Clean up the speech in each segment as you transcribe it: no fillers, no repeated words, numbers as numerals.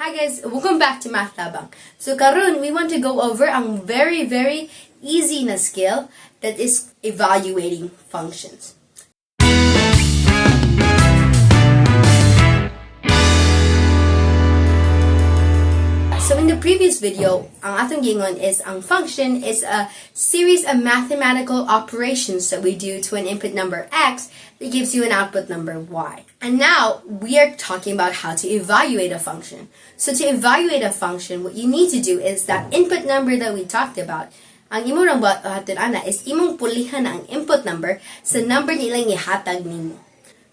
Hi guys, welcome back to Math Tabang. So karon we want to go over ang very, very easy na skill that is evaluating functions. So in the previous video, ang atong giingon is ang function is a series of mathematical operations that we do to an input number x that gives you an output number y. And now we are talking about how to evaluate a function. So to evaluate a function, what you need to do is that input number that we talked about, ang imo rang buhaton ana is imong pulihan ang input number sa number nilang ihatag nimo.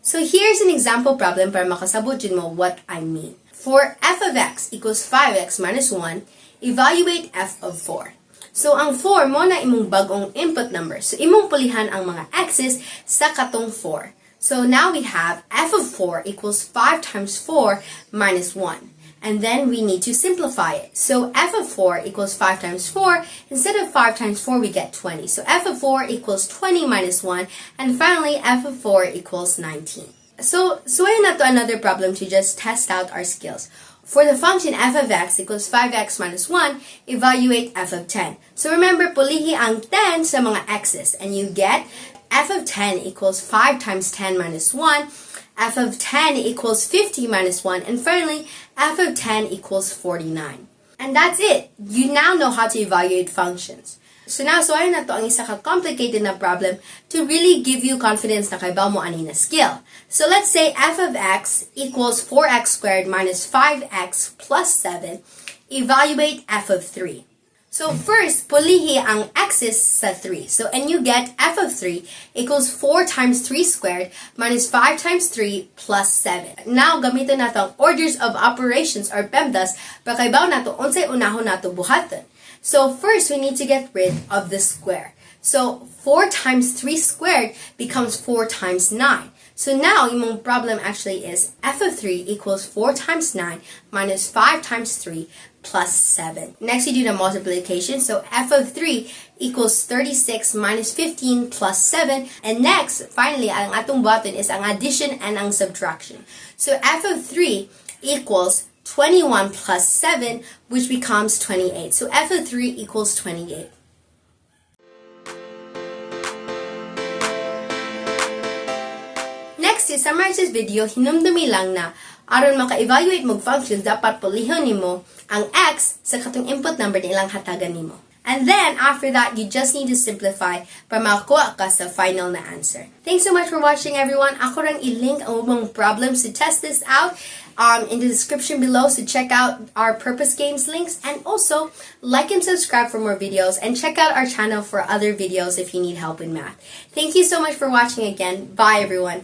So here's an example problem para makasabot jud mo what I mean. For f of x equals 5x minus 1, evaluate f of 4. So ang 4 mo na imong bagong input number. So imong pulihan ang mga x's sa katong 4. So now we have f of 4 equals 5 times 4 minus 1. And then we need to simplify it. So f of 4 equals 5 times 4. Instead of 5 times 4, we get 20. So f of 4 equals 20 minus 1. And finally, f of 4 equals 19. So, suwayan nato another problem to just test out our skills. For the function f of x equals 5x minus 1, evaluate f of 10. So remember, pulihi ang 10 sa mga x's, and you get f of 10 equals 5 times 10 minus 1, f of 10 equals 50 minus 1, and finally, f of 10 equals 49. And that's it. You now know how to evaluate functions. So now, suwayan nato ang isa ka complicated na problem to really give you confidence na kaybaw mo ani na skill. So let's say f of x equals 4x squared minus 5x plus 7. Evaluate f of 3. So first, pulihi ang x's sa 3. So, and you get f of 3 equals 4 times 3 squared minus 5 times 3 plus 7. Now, gamiton nato ang orders of operations or PEMDAS para kaybaw nato unsay unahon nato buhaton. So first, we need to get rid of the square. So 4 times 3 squared becomes 4 times 9. So now, imong problem actually is f of 3 equals 4 times 9 minus 5 times 3 plus 7. Next, we do the multiplication. So f of 3 equals 36 minus 15 plus 7. And next, finally, ang atong buhaton is ang addition and ang subtraction. So f of 3 equals 21 plus 7, which becomes 28. So f of 3 equals 28. Next, to summarize this video, hinumdumi lang na aron maka-evaluate mog functions, dapat pulihon nimo ang x sa katong input number na ilang hatagan nimo. And then, after that, you just need to simplify para makakuha ka sa final na answer. Thanks so much for watching, everyone. Ako rang i-link ang ubang problems to test this out in the description below, so check out our Purpose Games links, and also like and subscribe for more videos, and check out our channel for other videos if you need help in math. Thank you so much for watching again. Bye, everyone.